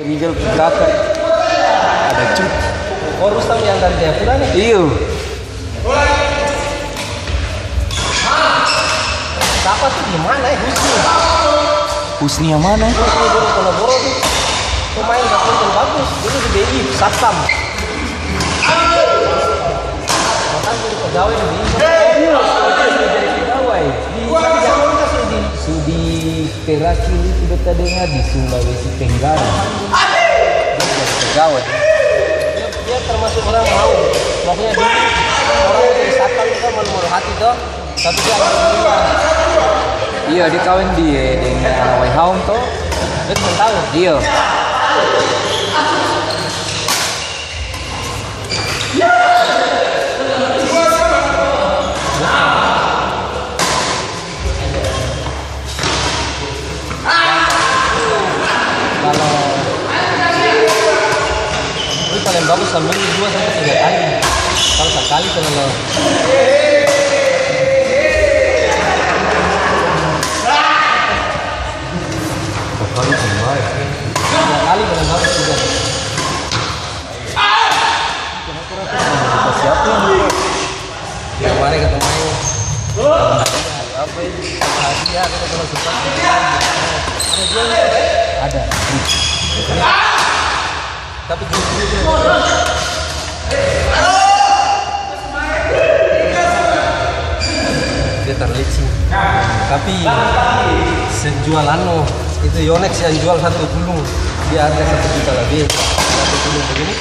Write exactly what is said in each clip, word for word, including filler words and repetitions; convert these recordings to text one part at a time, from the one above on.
Rizal pung kaka ada cuti. Oh, Rustam yang dari Jayapura nih? Iyo. Sapa tuh, di mana, eh? Husni. Husni yang mana? Husni dulu Boro-Boro tuh. Pemain badminton bagus. Dulu di B I, satpam. Bahkan dulu pegawai di B I. Iya, jadi pegawai. Di, di Jakarta sudah di, sudah di Terakhir itu beta dengar di Sulawesi Tenggara. Dia jadi pegawai. Dia, dia termasuk orang mau. Maksudnya dia orang mau jadi satpam juga malu-malu hati toh. Tapi dia ada. Iya, dia kawin di, eh, dengan anak Wai Haum toh. Beta belum tahu. Iya. Kalo ini paling bagus saminggu dua sampe tiga kali. Kalo sakali terlalu. Sakali paling baik. Tiga kali paling bagus sudah. Siapa yang buat? Kemarin kata main. Apa ini? Hadiah, kita kalau suka. Ada jual nggak? Ada. Tapi dia terleci. Tapi sejual anu, itu Yonex yang jual satu gulung. Dia harga satu juta lebih. Satu gulung begini.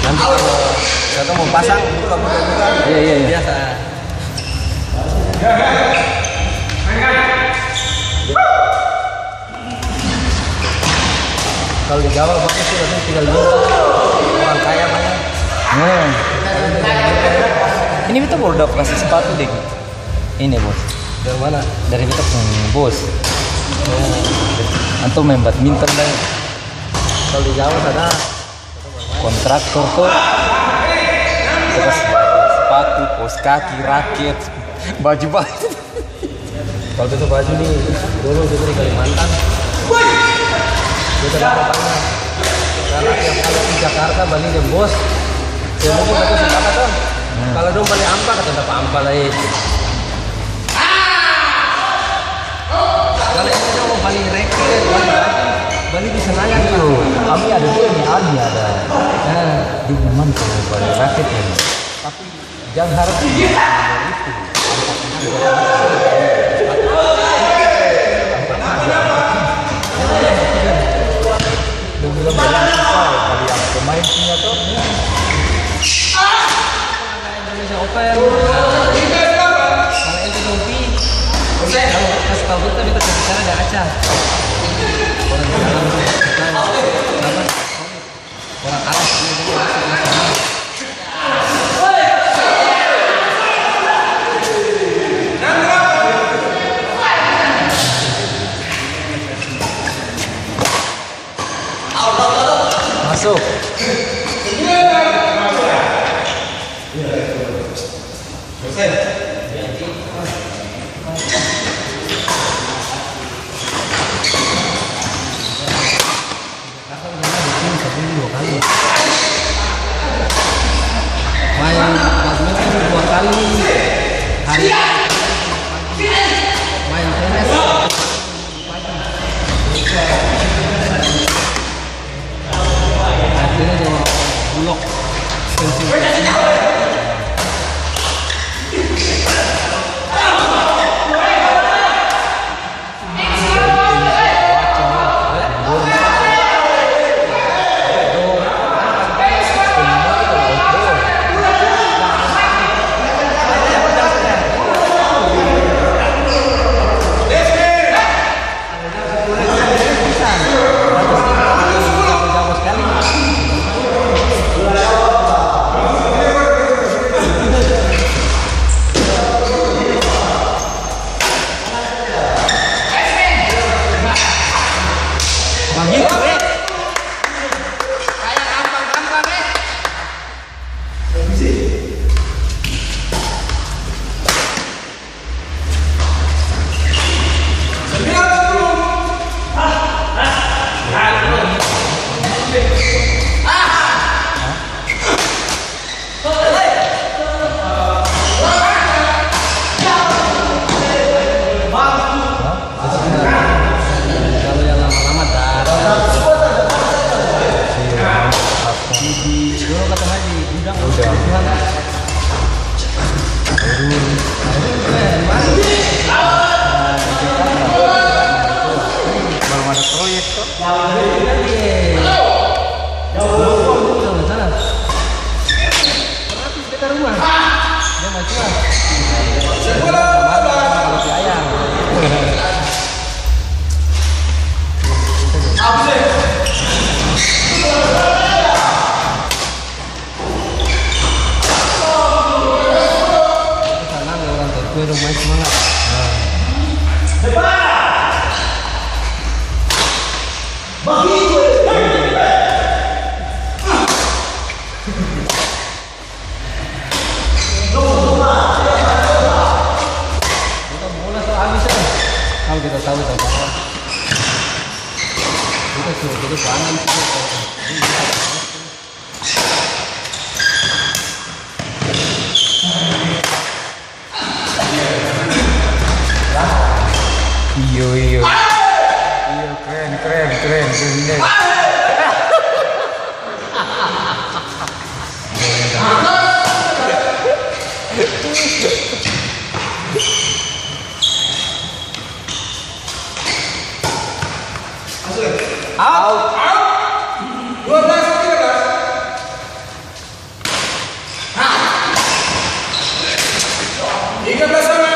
Nanti kalau katong mau pasang, buka, buka, buka. Iya, iya, iya. Biasa. Kalau di Jawa bagus sih, katong tinggal minta. Orang kaya banyak. Hmm. Ini beta baru dapa kasi sepatu deng ini, Bos. Dari mana? Dari beta pung bos. Oh. Antua main badminton lai. Kalau di Jawa sana. Kontraktor to, terus sepatu, kaos kaki, raket, baju-baju. Kalau beta baju ni, dulu beta di Kalimantan. Beta dapat tanah. Karena tiap kali di Jakarta, bali deng bos. Ya mungkin beta suka apa tuh? Hmm. Kalau dong bali ampa, kata dapat ampa lai. Kalau itu mau bali raket, bali, bali di Senayan. Iyo, kami ada juga nih, Abi ada. Nah. Dia bilang, "Man, kalau bali raket ya." Tapi Jang harap itu. Dong bilang bali susah, bali yang pemain punya tuh. Indonesia Open. Kalau itu dong pi, kalau kasih tahu kita, kita bicara di Aca. Orang dalam, apa? Orang Arab, dia, dia masuk ke sana. Masuk. Main badminton dua kali hari. Main tenis. Artinya cuma bulok. Itu tanang orang tua dong main semangat. Kita bola so habis, eh. Kalau kita tahu, kita tahu. Kita suruh jadi pangan, Iyo, iyo. Iyo, keren, keren, keren, keren, keren. Out. Out. Dua belas, tiga belas. Tiga belas sama.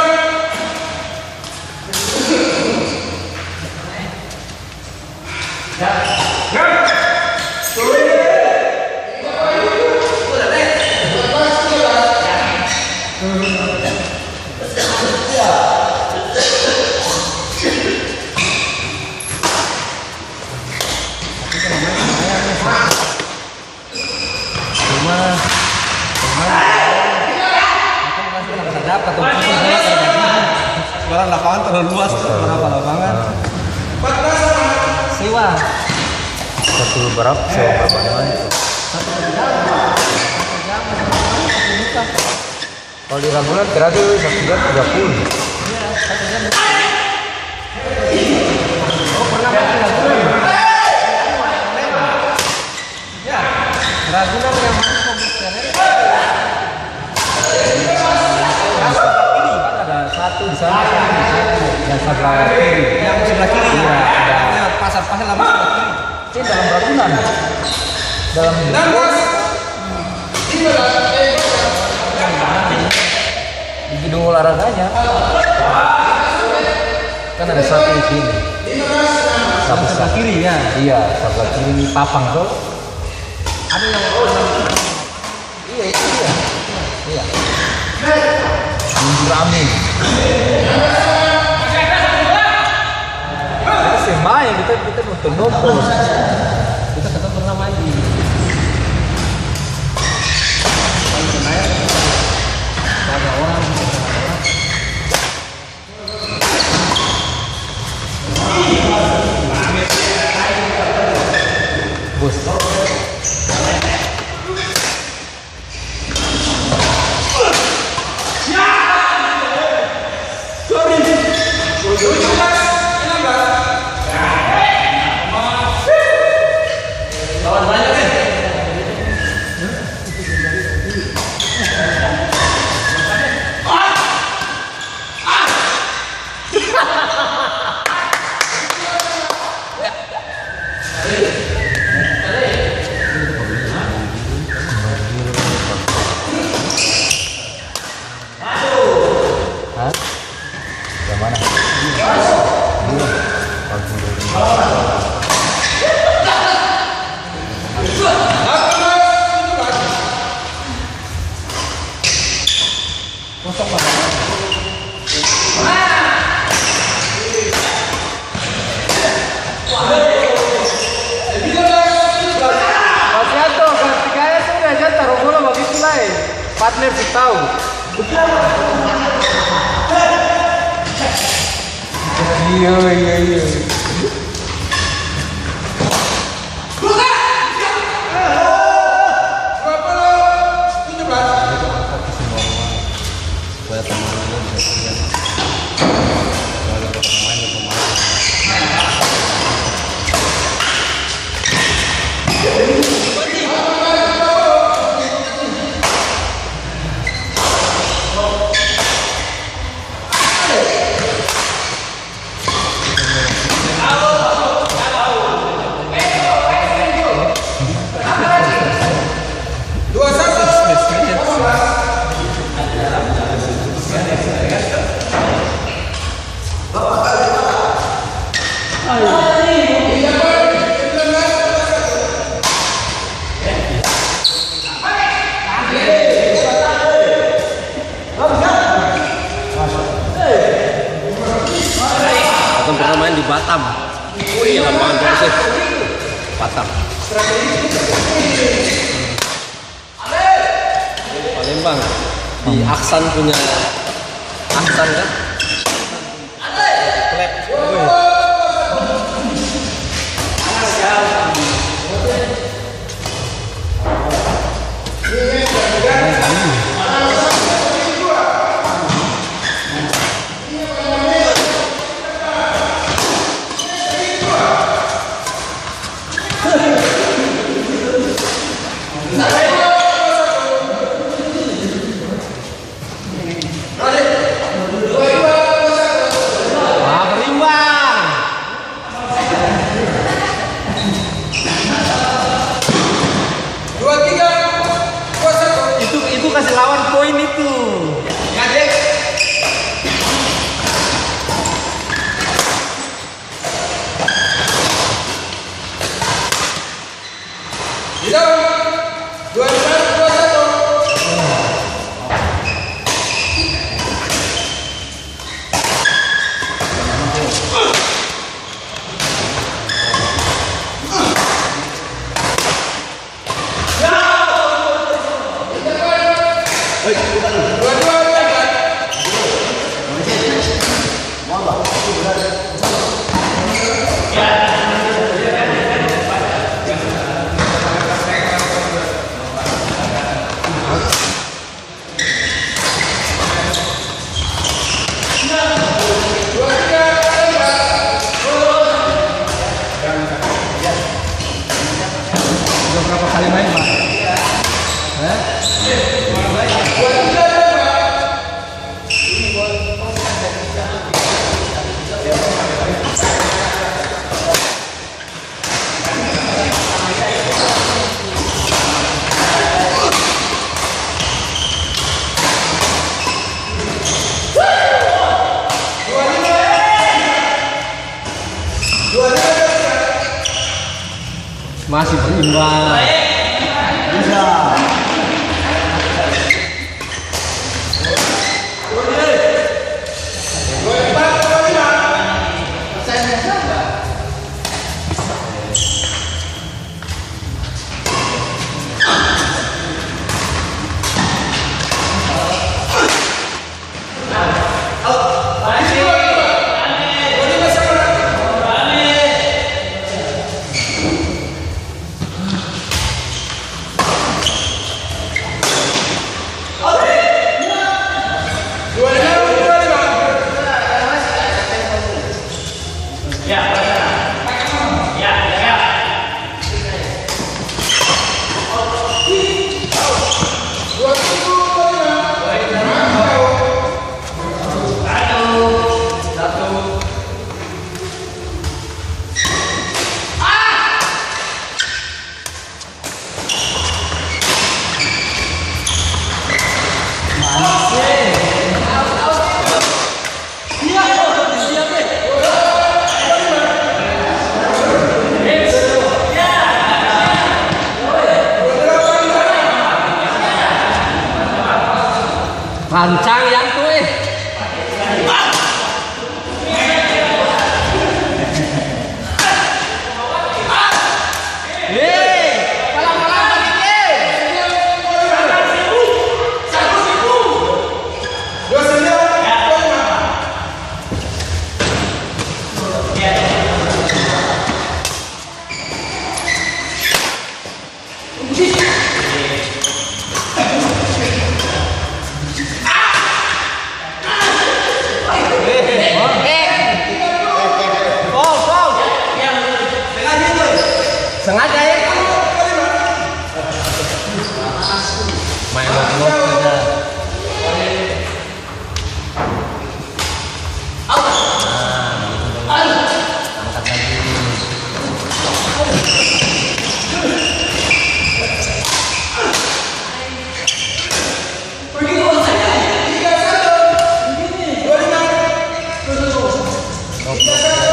Cuma, cuma, katong pasti nggak pernah dapat, katong pasti nggak pernah dapat. Barang lapangan terlalu luas, berapa lapangan? Sewa. Satu berapa? Sewa berapa kemarin? Satu jam. Satu jam, satu jam, satu muka. Kalo di Ragunan terakhir satu jam tiga puluh. Ya, Ragunan yang mana komputer? Ada satu di sana, yang sebelah kiri. Yang sebelah kiri? Iya, ada. Pasar, pasar lama sebelah kiri. Ini dalam Ragunan. Dalam di gedung olahraganya. Kan ada satu di sini. Satu sebelah kiri, ya? Iya, sebelah kiri ini papang tuh. Ada yang Iya, itu dia. Iya. Minggu rame. Kita seng main, kita, kita nonton-nonton. Kita, kita pernah main di, main di Senayan. Ada orang, ada orang. Hah? Yang mana? Mas Yanto, ganti gaya sudah, jangan taruh bola bagitu lai. Partner su tau. Iya, iya, iya. Supaya pemain dia bisa siap. Kalau ada pemain, ya pemain. Palembang. Di Aksan punya Aksan, kan? Klep. Wah, berimbang. Itu, itu kasih lawan poin itu. Dua, dua, satu. Udah berapa kali main, Pak? Hah? Masih berimbang. Bisa. Rancang yang tuh, eh. Sengaja, ya? Main lok-lok saja. Nah, begitu dong. Angkat lagi.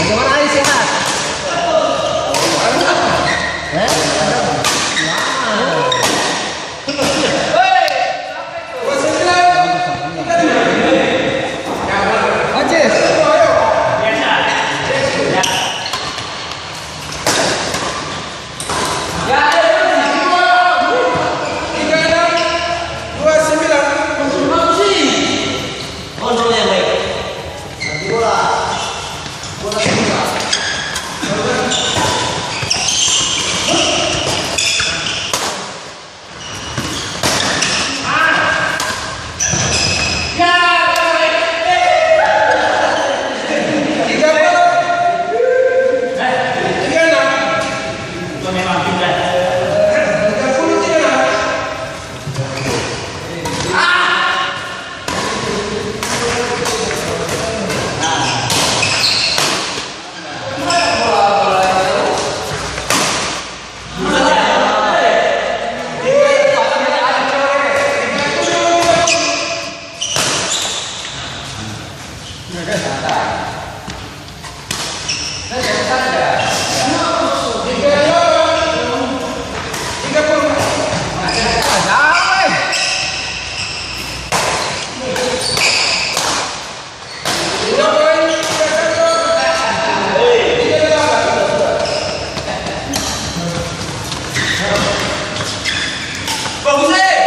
Bagaimana, Ais, sehat? Hah? Oces.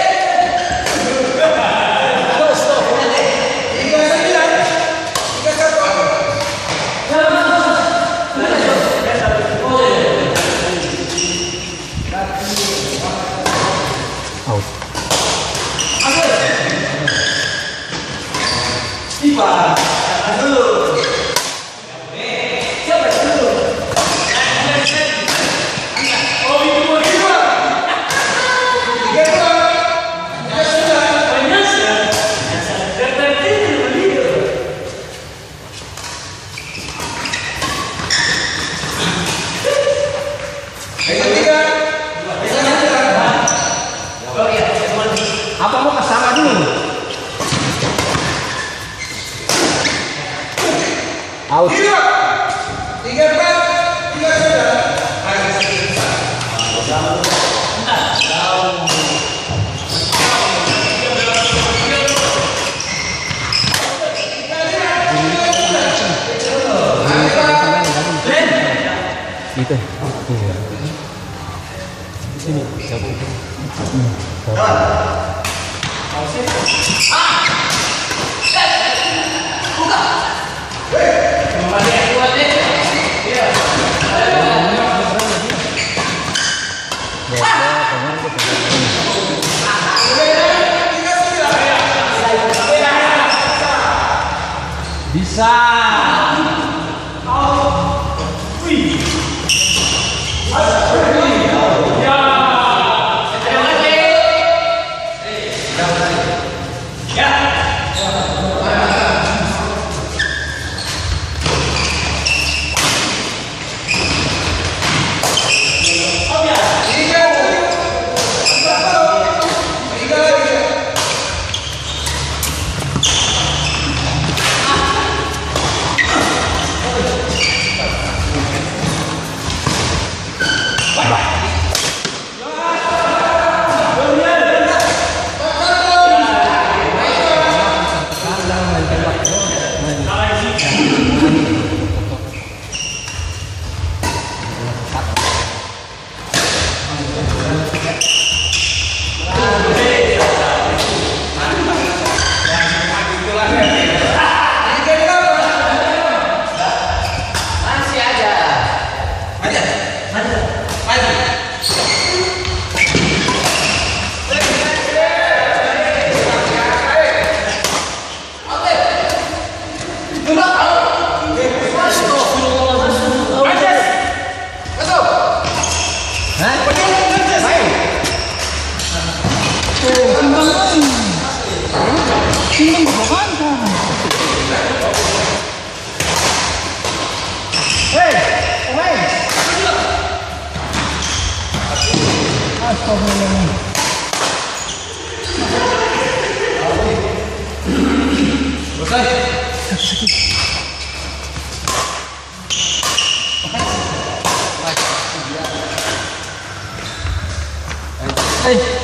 Out. Apa mo kas sama dulu? Out. Itu. Iya. Sini, cabut. Hmm, cabut. Bisa. Timbang lai. Timbang di bawah. Hei, hei. Astagfirullah. Hei.